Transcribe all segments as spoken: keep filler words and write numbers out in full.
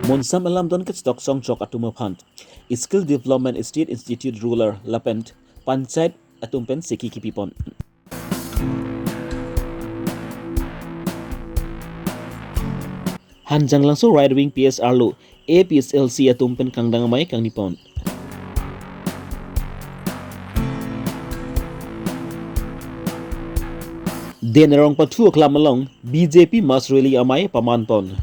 Monsam alamdon kachetok songchok atum aphan Skill Development State Institute Rural lapen Panchayat atum pen seki kipipon. Hanjanglangso Right Wing P S arlo A P H L C atum pen kangdang amei kangnipon. Den arong pathu aklam along B J P mass rally amei pamanpon.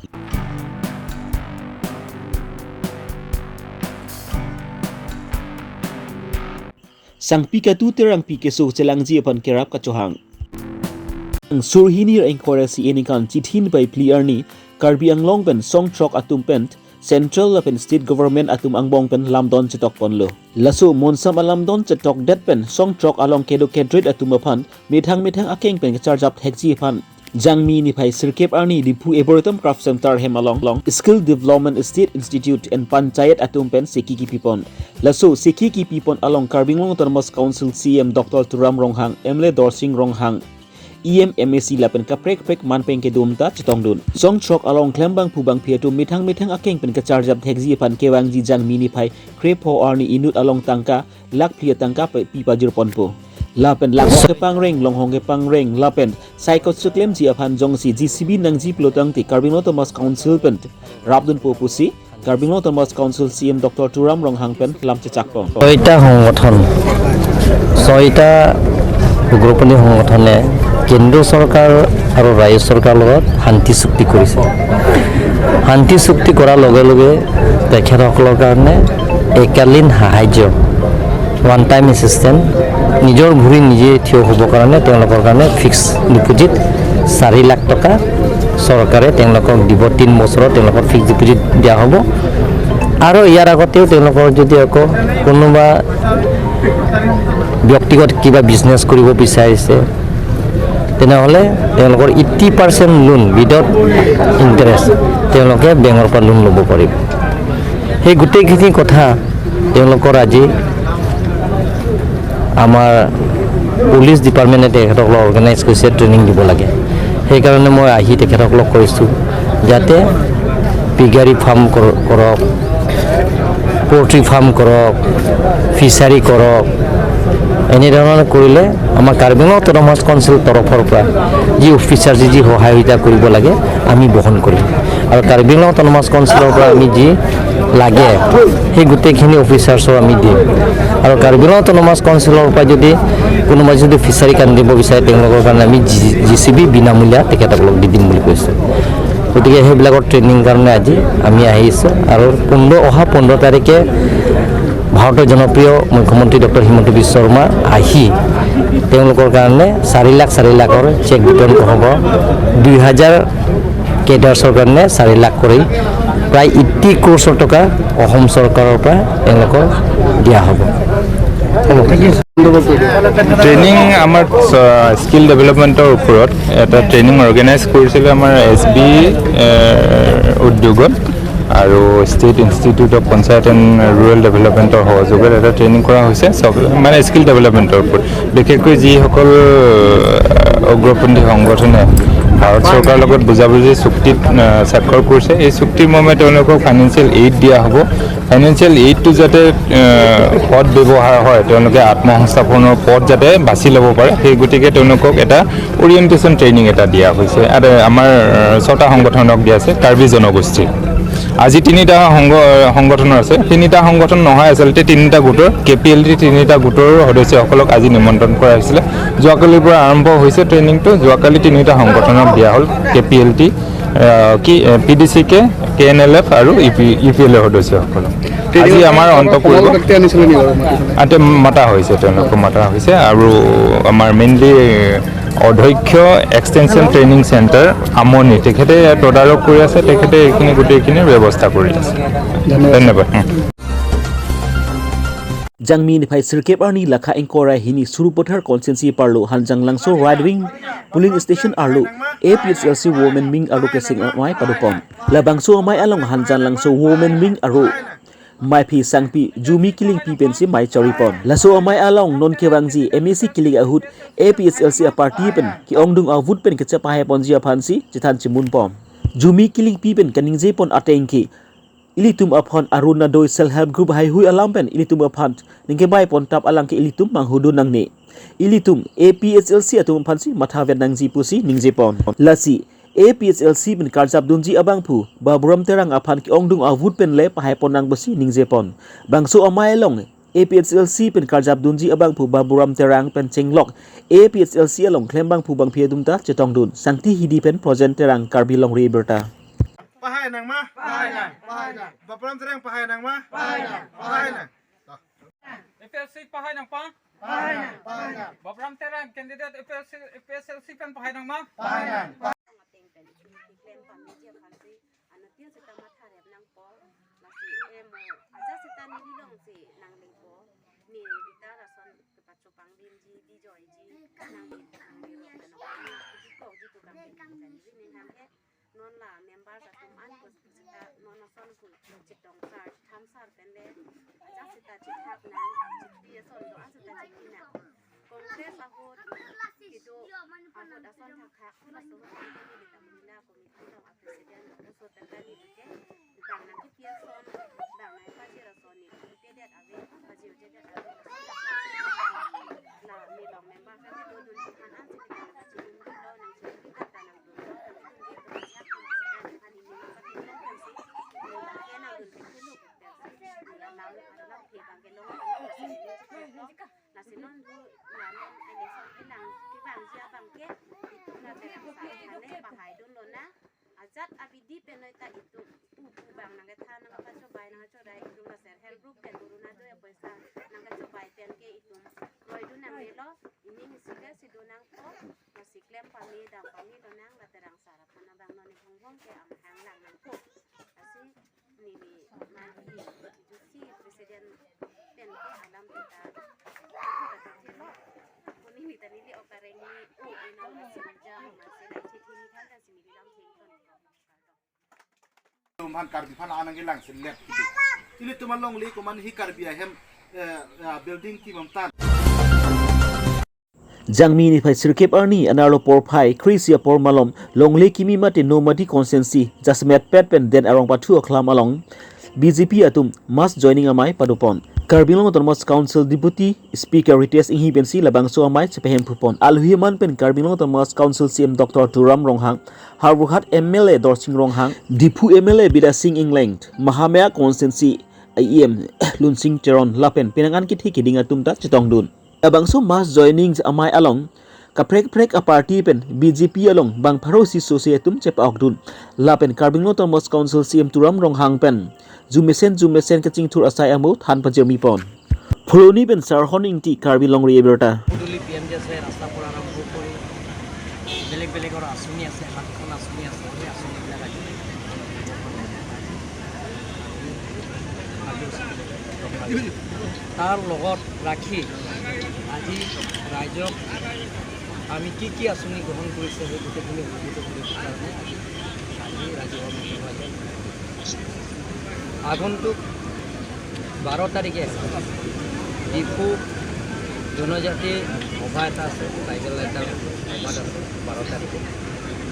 Sangpi Katu Terangpi keso chelangji aphan kerap kachohang. Surhini ra ingkoi ra isi aningkan Chithini phai phli arni Karbi Anglong pen songchok atum pen Central lapen State Government atum angbong pen lamdon chetokponlo. Laso monsam alamdon chetokdet pen songchok along kedo kedrit atum aphan methang methang akeng pen kacharjap thekji aphan Jangmi niphai sirkep arni Diphu Arboretum Craft Center hem along long Skill Development State Institute and Panchayat atum pen seki kipipon. Laso seki kipipon along Karbi Anglong Autonomous Council C E M Doctor Tuliram Ronghang, M L A Dorsing Ronghang, E M, M A C lapen kaprek kaprek manpeng kedum ta chetongdun. Songchok along klembang phubang phi atum methang methang akeng pen kacharjap thekji aphan kevangji Jangmi niphai krepho arni inut along tangka lakh phli atangka pe- pi pajirponpo. Lapen langhong kepangreng, longhong kepangreng, lapen saikot suklemji aphan jongsi J C B nangji pulotangte Karbi Anglong Autonomous Council pen rapdunpo pusi Karbi Anglong Autonomous Council C E M Doctor Tuliram Ronghang pen lam chechakpon. ছয়টা সংগঠন, ছয়টা উগ্ৰপন্থী সংগঠনে কেন্দ্ৰীয় চৰকাৰ আৰু ৰাজ্য চৰকাৰৰ লগত শান্তি চুক্তি কৰিছে। শান্তি চুক্তি কৰাৰ লগে লগে তেখেতসকলৰ কাৰণে এককালীন সাহায্য, ওৱান টাইম এচিষ্টেণ্ট, নিজৰ ভৰি নিজে থিয় হ'বৰ কাৰণে তেওঁলোকৰ কাৰণে ফিক্স ডিপজিট চাৰি লাখ টকা চৰকাৰে তেওঁলোকক দিব। তিনি বছৰত তেওঁলোকক ফিক্স ডিপজিট দিয়া হ'ব। আৰু ইয়াৰ আগতেও তেওঁলোকৰ যদি আকৌ কোনোবা ব্যক্তিগত কিবা বিজনেছ কৰিব বিচাৰিছে, তেনেহ'লে তেওঁলোকৰ eighty percent loan without interest তেওঁলোকে বেংকৰ পৰা লোন ল'ব পাৰিব। সেই গোটেইখিনি কথা তেওঁলোকৰ আজি আমাৰ পুলিচ ডিপাৰ্টমেণ্টে তেখেতসকলক অৰ্গেনাইজ কৰিছে, ট্ৰেইনিং দিব লাগে। সেইকাৰণে মই আহি তেখেতসকলক কৈছোঁ যাতে পিগাৰী ফাৰ্ম কৰ- কৰক, পল্ট্ৰি ফাৰ্ম কৰক, ফিচাৰী কৰক। এনেধৰণে কৰিলে আমাৰ কাৰ্বি আংলং অট'নমাছ কাউন্সিল তৰফৰ পৰা যি অফিচাৰ যি যি সহায়িতা কৰিব লাগে আমি বহন কৰিম। আৰু কাৰ্বি আংলং অট'নমাছ কাউন্সিলৰ পৰা আমি যি লাগে সেই গোটেইখিনি অফিচাৰ্ছৰ আমি দিম। আৰু কাৰ্বি আংলং অট'নমাছ কাউন্সিলৰ পৰা যদি কোনোবাই যদি ফিচাৰী খান্দিব বিচাৰে তেওঁলোকৰ কাৰণে আমি জি চি বি বিনামূলীয়া তেখেতসকলক দি দিম বুলি কৈছে। গতিকে সেইবিলাকৰ ট্ৰেইনিং কাৰণে আজি আমি আহিছোঁ। আৰু পোন্ধৰ অহা পোন্ধৰ তাৰিখে ভাৰতৰ জনপ্ৰিয় মুখ্যমন্ত্ৰী ডক্টৰ হিমন্ত বিশ্ব শৰ্মা আহি তেওঁলোকৰ কাৰণে চাৰি লাখ চাৰি লাখৰ চেক বিতৰণ হ'ব। দুই হাজাৰ কেডাৰ্ছৰ কাৰণে চাৰি লাখ কৰি প্ৰায় এইটি ক্ৰ'ৰ্ছৰ টকা অসম চৰকাৰৰ পৰা তেওঁলোকক দিয়া হ'ব। ট্ৰেইনিং আমাৰ স্কিল ডেভেলপমেণ্টৰ ওপৰত এটা ট্ৰেইনিং অৰ্গেনাইজ কৰিছিলে আমাৰ এছ বি উদ্যোগত আৰু state institute of panchayat and rural ডেভেলপমেণ্টৰ সহযোগত এটা ট্ৰেইনিং কৰা হৈছে, চব মানে স্কিল ডেভেলপমেণ্টৰ ওপৰত। বিশেষকৈ যিসকল উগ্ৰপন্থী সংগঠনে ভাৰত চৰকাৰৰ লগত বুজাবুজি চুক্তিত স্বাক্ষৰ কৰিছে, এই চুক্তিৰ মৰ্মে তেওঁলোকক ফাইনেন্সিয়েল এইড দিয়া হ'ব। ফাইনেন্সিয়েল এইডটো যাতে সৎ ব্যৱহাৰ হয়, তেওঁলোকে আত্মসংস্থাপনৰ পথ যাতে বাছি ল'ব পাৰে, সেই গতিকে তেওঁলোকক এটা অৰিয়েণ্টেশ্যন ট্ৰেইনিং এটা দিয়া হৈছে। আৰু আমাৰ ছটা সংগঠনক দিয়া আছে, কাৰ্বি জনগোষ্ঠীৰ। আজি তিনিটা সংগ সংগঠনৰ আছে, তিনিটা সংগঠন নহয়, আচলতে তিনিটা গোটৰ, কে পি এল টি তিনিটা গোটৰ সদস্যসকলক আজি নিমন্ত্ৰণ কৰা হৈছিলে। যোৱাকালিৰ পৰা আৰম্ভ হৈছে ট্ৰেইনিংটো। যোৱাকালি তিনিটা সংগঠনক দিয়া হ'ল, কে পি এল টি, কি পি ডি চি কে, কে এন এল এফ আৰু U P U P L এৰ সদস্যসকলক। আজি আমাৰ অন্ত পৰিব। আতে মাতা হৈছে, তেওঁলোকক মাতা হৈছে। আৰু আমাৰ মেইনলি অধ্যক্ষ এক্সটেনশ্যন ট্ৰেইনিং চেণ্টাৰ আমনি, তেখেতে ইয়াত তদাৰক কৰি আছে, তেখেতে এইখিনি গোটেইখিনি ব্যৱস্থা কৰি আছে। ধন্যবাদ। Jangmi niphai sirkep arni lakha ingkoi ra hini Sarupathar constituency arlo Hanjanglangso Right Wing polling station arlo A P H L C Women Wing arlo keseng amei padopon. Labangso amei along Hanjanglangso Women Wing arlo maiphi sangpi Jumi Kilingpi pensi mei charipon. Laso amei along non kevangji M A C kiling ahut A P H L C aparty pen ke-ongdung avote pen kechepahaiponji aphansi chethan chimunpon. Jumi Kilingpi pen kaningjepon ateng ke Ilitum aphan Arunodoi Self Help Group haihui alam pen ilitum aphan ningkebai pontap alang ke ilitum manghudun nangne. Ilitum A P H L C atum aphansi matha vet nangji pusi ningjepon. Lasi A P H L C pen karjap dunji abangphu Baburam Terang aphan ke-ongdung avote pen le pahai pon nang pusi ningjepon. Bangso amei along A P H L C pen karjap dunji abangphu Baburam Terang pen chenglok A P H L C along klem bangphu bangphi atum ta chetongdun. Sangti Hidi pen Projen Terang, Karbi Longri Abirta. Pahai nang ma? Pahai nang, pahai nang. Baburam Terang pahai nang ma? Pahai nang, pahai nang. A P H L C pahai nang pa? Pahai nang, pahai nang. Baburam Terang candidate A P H L C, A P H L C pen pahai nang ma? Pahai nang. Ateng pen isi ningki klem pame ji aphansi anuttin seta matha rep nangpo. Lasi emo ajat seta neli longsi nanglepo. Ne rita lason kepachopang binji, bijoiji, nang nangle rok pen nang kokji tukang pen jani ning hang he. Non la member atum an ko seta non ason ko chetong sar, tham sar pen le ajat seta chethak nang, chitpi ason do-an seta chitpi nang. Congress ahut kedo ahut ason thakthak, laso ahut neli ta Mahila Committee along a President aso pen ta neli ke bang nangkipi ason, bang nangpajir ason neli pedet ave, pajirjedet ave. La neli long member kan dodun aphan ansi neli ta nangpachidun dolo, nangchidun ta nangdunlo, nangchidun dolo, chak nangchidun aphan neli nangpachidun aphansi neli bang ke nangdun ke thulu ke pensi neli alam alam ke bang ke long long. Lasi non du, la non election kelang kevangji abang ke itum la Terang sar aphan le pahai dunlonang. Ajat abidi pen noi ta itum pu pu bang nangkethan nangkapachobei nangkachodai, itum la Self Help Group pen Arunodoi apoisa nangkachobai pen ke itum roidun nanglelo, ining isi ke si do nangpo. Lasi klem pame dam pame lonang, la Terang sar aphan abang non ni hong hong ke amahang lang nangpo. Lasi neli manhi J C President pen ke alam kita kita thelo. Kuni neli ta neli okareng ni o ina la sinja ma sila chithi ni than ta si neli lam thengton. Tum han Karbi aphan anang kelang selep gitu. Ilitum alongle komat hi Karbi ahem, eh, eh, building kimam tan. Jangmi niphai sirkep arni anerlo porphai kre-isi apor malom longle kimi mate Nomadi constituency Jasemetpet pen Den Arong Pathu Aklam along B J P atum mass joining amei padopon. Karbi Anglong Autonomous Council Deputy Speaker Ritesh Enghi pensi labangso amei chepahemphupon. Alohi aman pen Karbi Anglong Autonomous Council C E M Doctor Tuliram Ronghang, Howraghat M L A Dorsing Ronghang, Diphu M L A Bidya Sing Engleng, Mahamaya constituency E M Lunsing Teron lapen penang an kethe keding atum ta chetongdun. Labangso mass joining amei along kaprek kaprek a-party pen B J P along bang pharo isi sose atum chepa-okdun. Lapen Karbi Anglong Autonomous Council C E M Tuliram Ronghang pen jumesen jumesen kachingthur asai amo than pajirmipon. Phuloni pen Sarhon Ingti, Karbi Longri Abirta. পদূলি P M G S Y ৰাস্তাৰ পৰা আৰম্ভ কৰি বেলেগ বেলেগৰ আঁচনি আছে, সাতখন আঁচনি আছে, সেই আঁচনিবিলাক আজি তাৰ লগত ৰাখি আজি ৰাইজক আমি কি কি আঁচনি গ্ৰহণ কৰিছে সেই গোটেইখিনি অৱগত কৰিবৰ কাৰণে আজি, আজি ৰাইজৰ মাজত আগন্তুক বাৰ তাৰিখে ডিফু জনজাতি সভা এটা আছে, ট্ৰাইবেল এটা সভাত আছে বাৰ তাৰিখে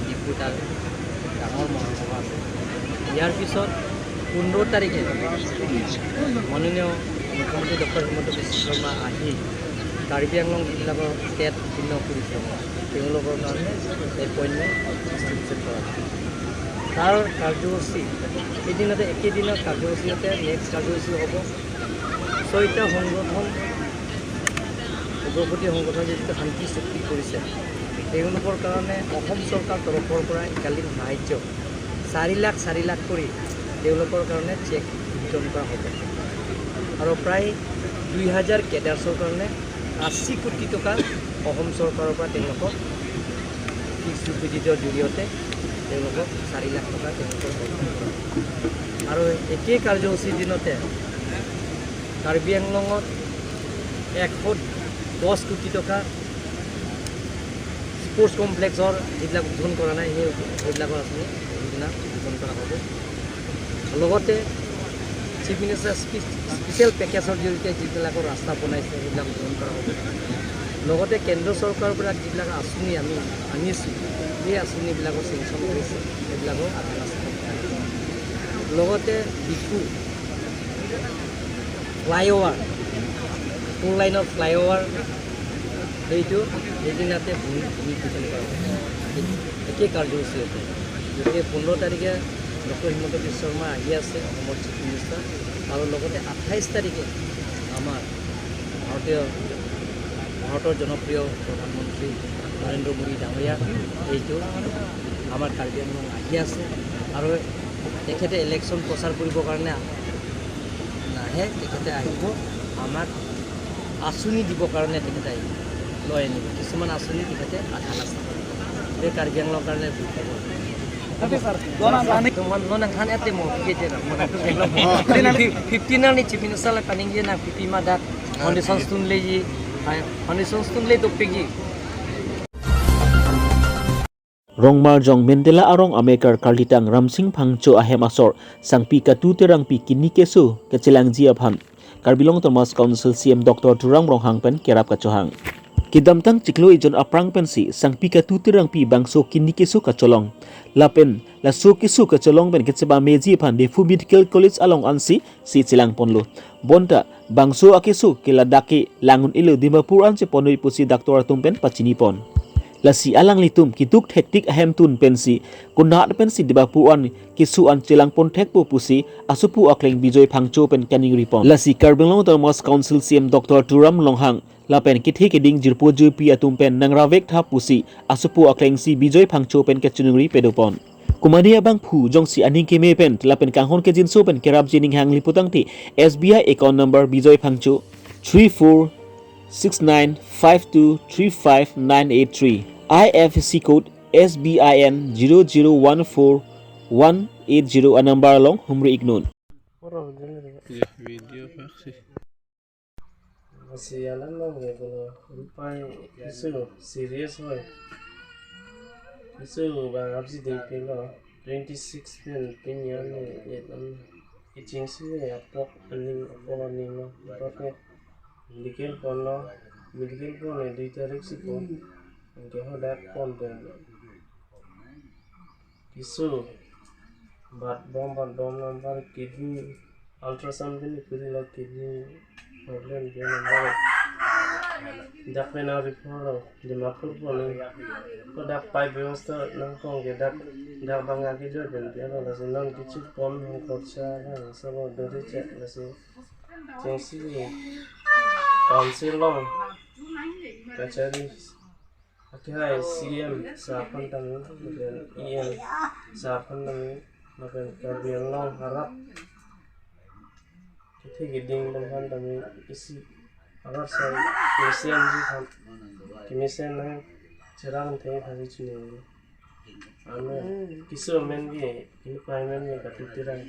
ডিফু তাত ডাঙৰ মহাসভা আছে। ইয়াৰ পিছত পোন্ধৰ তাৰিখে মাননীয় মুখ্যমন্ত্ৰী ডক্টৰ হিমন্ত বিশ্ব শৰ্মা আহি কাৰ্বি আংলং যিবিলাকৰ টেট উত্তীৰ্ণ কৰিছে তেওঁলোকৰ কাৰণে এপইণ্টমেণ্ট ডিষ্ট্ৰিবিউশ্যন কৰা হ'ব। তাৰ কাৰ্যসূচী এদিনতে, একেদিনৰ কাৰ্যসূচীতে নেক্সট কাৰ্যসূচী হ'ব। ছয়টা সংগঠন, উগ্ৰপন্থী সংগঠন যিটো শান্তি চুক্তি কৰিছে, তেওঁলোকৰ কাৰণে অসম চৰকাৰ তৰফৰ পৰা এককালীন সাহায্য চাৰি লাখ, চাৰি লাখ কৰি তেওঁলোকৰ কাৰণে চেক বিতৰণ কৰা হ'ব। আৰু প্ৰায় দুই হাজাৰ কেডাৰ্ছৰ কাৰণে আশী কোটি টকা অসম চৰকাৰৰ পৰা তেওঁলোকক ফিক্সড ডিপজিটৰ জৰিয়তে তেওঁলোকক চাৰি লাখ টকা তেওঁলোকৰ আৰু একেই কাৰ্যসূচীৰ দিনতে কাৰ্বি আংলঙত এশ দহ কোটি টকা স্পৰ্টছ কমপ্লেক্সৰ যিবিলাক উদ্বোধন কৰা নাই, সেই সেইবিলাকৰ আঁচনি সেইদিনা উদ্বোধন কৰা হ'ব। লগতে চিফ মিনিষ্টাৰ স্পি-, স্পেচিয়েল পেকেজৰ জৰিয়তে যিবিলাকৰ ৰাস্তা বনাইছে, সেইবিলাক উদ্বোধন কৰা হ'ব। লগতে কেন্দ্ৰ চৰকাৰৰ পৰা যিবিলাক আঁচনি আমি আনিছোঁ, সেই আঁচনিবিলাকৰ চেংচন কৰিছে, সেইবিলাকৰ আধাৰ ৰাস্তা লগতে ডিফু ফ্লাইঅভাৰ, ফ'ৰ লাইনৰ ফ্লাইঅভাৰ, সেইটো সেইদিনাতে ভূমি ভূমি পূজন কৰা হ'ব। একে কাৰ্যসূচী হ'ব। গতিকে পোন্ধৰ তাৰিখে ডক্টৰ হিমন্ত বিশ্ব শৰ্মা আহি আছে, অসমৰ চিফ মিনিষ্টাৰ, আৰু লগতে আঠাইছ তাৰিখে আমাৰ ভাৰতীয় ভাৰতৰ জনপ্ৰিয় প্ৰধানমন্ত্ৰী নৰেন্দ্ৰ মোদী ডাঙৰীয়া এইটো আমাৰ কাৰ্বি আংলং আহি আছে আৰু তেখেতে ইলেকশ্যন প্ৰচাৰ কৰিবৰ কাৰণে নাহে, তেখেতে আহিব আমাক আঁচনি দিবৰ কাৰণে তেখেতে আহিব, লৈ আনিব। কিছুমান আঁচনি তেখেতে আধা ৰাস্তা এই কাৰ্বি আংলঙৰ কাৰণে ভুল খবৰ। Tapi, sir, doon ang planning. Teman lo nang han ate mo kije na mo nang tu belum. Fifteen ni chief minister le paning je na fifty ma dak. Foundation stone le ji. Foundation stone le dopik ji. Rongmarjong Mendela arong amekar karlitang Ramsing Phangcho ahem asor Sangpi Katu Terangpi kini keso kachelangji aphan Karbi Anglong Autonomous Council C E M Doctor Tuliram Ronghang pen kerap kachohang. Kedamtang chiklo ejon aphrang pensi Sangpi Katu Terangpi bangso kini keso kacholong. Lapen laso keso kacholong pen kacheba meji aphan Diphu Medical College along ansi si chelangponlo. Bonta bangso akeso ke ladak ke lang un-elo, Dimapur an cheponoi pusi doctor atum pen pachinipon. Lasi alanglitum keduk thektik ahemtun pensi konat pensi Dimapur an keso an chelangpon thekpo pusi asopo akleng Bijoy Phangcho pen kaningripon. Lasi Karbi Anglong Autonomous Council C E M Doctor Tuliram Ronghang lapen kethe keding jirpo jirpi atum pen nangravek tha pusi asopo akleng si Bijoy Phangcho pen kachiningri padopon. Komane abangphu jongsi aning keme pen lapen kanghon kejinso pen kerapji ning hangli putangte S B I account number Bijoy Phangcho three four six nine five two three five nine eight three, I F S C code S B I N zero zero one four one eight zero anumber along humri iknon. Ya, video paksi. Masih jalan lo, ya, kalau rupai isu serious, boy. Isu bang absi ding pilo, twenty six pen pinyan ni, ya, kan. Iching si ya pok aning apol aning lo, pok ya. Medical pon lo, medical pon ya, dui tarik si pon. Anke hadak pon pen. Isu bat bom, bat bom number kidney ultrasound pen ipuri lo, kidney problem dia number. Dak pen a refer lo Dimapur pon. Ko dak pai bebosta nangkong ke dak, dak bang agi jo pen dia lo, lasi non kichu pon hong khorcha la sabo dori chek lasi. Jengsi council long kachari. Ake hai C M sir aphan tame, lapen E M sir aphan tame, lapen Karbi Anglong arat kethe keding atum aphan tame isi arat sir kemesen ji aphan, kemesen nang cherang the aphan chini. Ano kisu amen ke, ini pa amen ke Katu Terang.